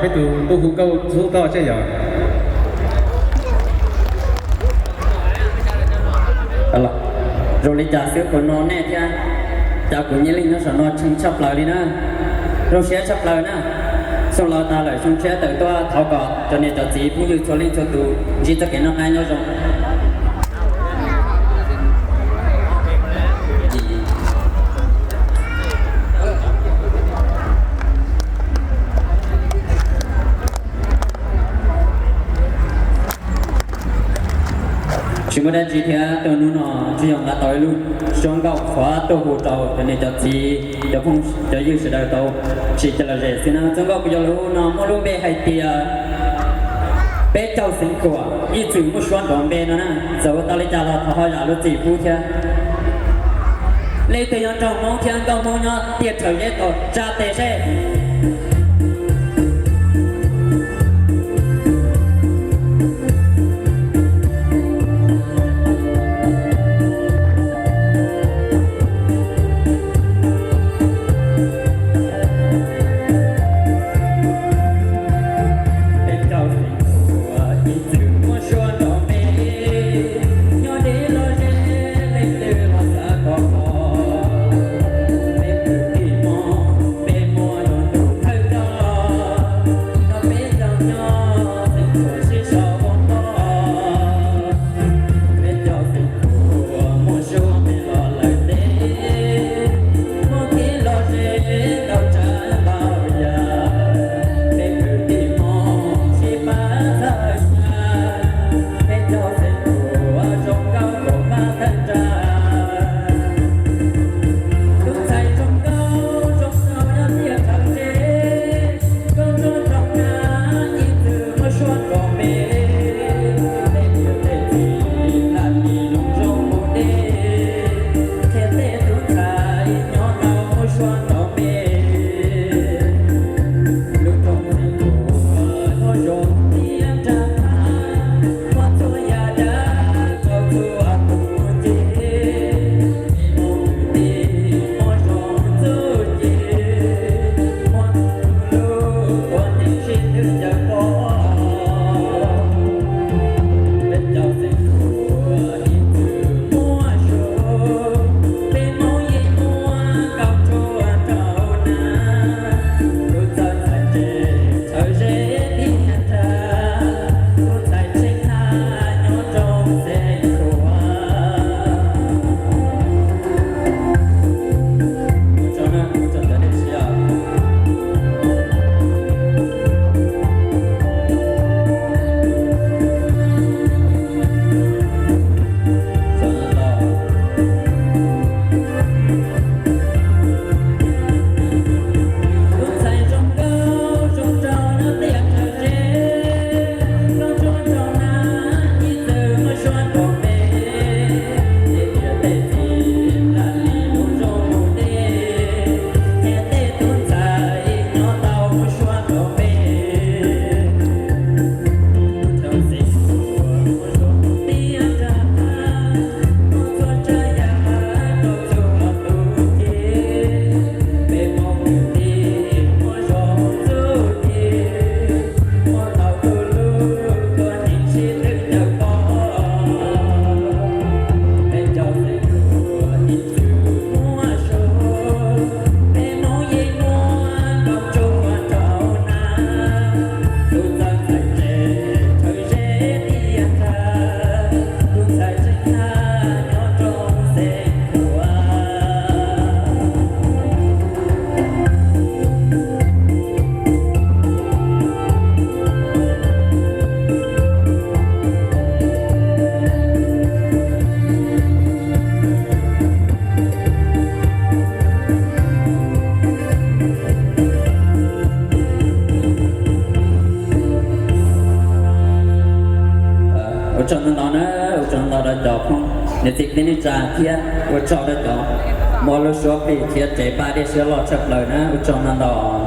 Peb tus ntuj hu nkauj txhub toj tsej yom. Zoo li cas xwb kuv no nej thiab, cas kuv Nyiaj Leej nyob saum no tshee tshaj plaws li na. Zoo siab tshaj plaws na. Xyoo laus tas lawm xyoo tshiab tawm tuaj thov kom cov niam cov txiv phooj ywg txhua leej txhua tus ntsib txoj kev noj qab nyob zoo. Tsis muaj dab tsi thiab, tuaj hnub no tsuas yog nqa tau ib lub suab nkauj qhuav tuaj hu rau cov niam cov txiv, cov phooj cov ywg sawv daws tau tsim txoj lom zem xwb na. Txoj nkauj kuv yuav lub no muaj lub npe hais tias peb caug xeev khuam ib txwm muaj suab nrov npe no na. Txawm ua tau li cas los thov ho zam lub txim pub thiab. Leej twg nyob nraug Hmoob thiab nkauj Hmoob nyob tiaj rhawv zeb tom tsa tes seb. Ua tsaug ntau ntau na, ua tsaug ntau rau cov phooj ywg txiv neej tsa thiab ua tsaug rau cov muaj lub suab plig thiab tsev paj dej siab loj tshaj plaws na, ua tsaug ntau ntau.